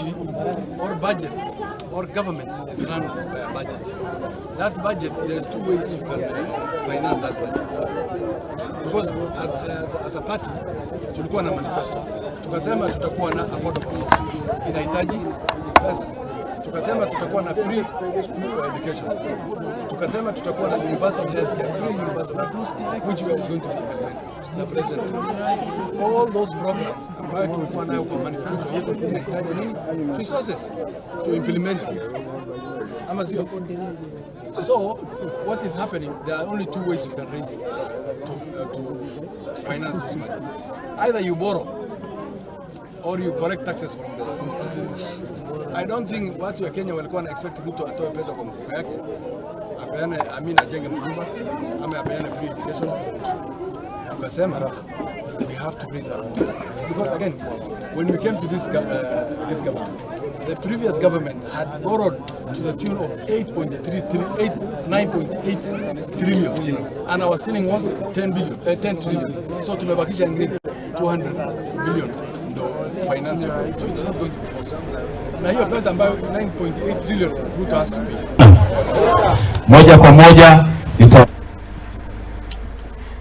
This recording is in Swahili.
Nchi or budgets or government is run by a budget. That budget, there's two ways you can finance that budget. Because as a party tulikuwa na manifesto, tukasema tutakuwa na affordable housing, inahitaji pesa. Tukasema tutakuwa na free school education, tukasema tutakuwa na universal healthcare, free universal healthcare, which is going to be implemented na President. All those programs ambayo tulikuwa nayo kwa manifesto yetu inahitaji nini? Resources to implement them, ama sio? So what is happening? There are only two ways you can raise to finance those budgets. Either you borrow or you collect taxes from the. I don't think watu ya Kenya walikuwa na expect Ruto atoe pesa kwa mfuko yake apeane, I mean, ajenge manyumba ama apeane free education. Tukasema we have to raise our own taxes because, again, when we came to this government, the previous government had borrowed to the tune of 8.33 9.8 trillion and our ceiling was 10 billion, 10 trillion. So tumebakisha ingine 200 billion ndo finance hiyo. So it's not going to be possible. Na hiyo pesa ambayo 9.8 trillion, Ruto has to pay. Moja kwa moja nita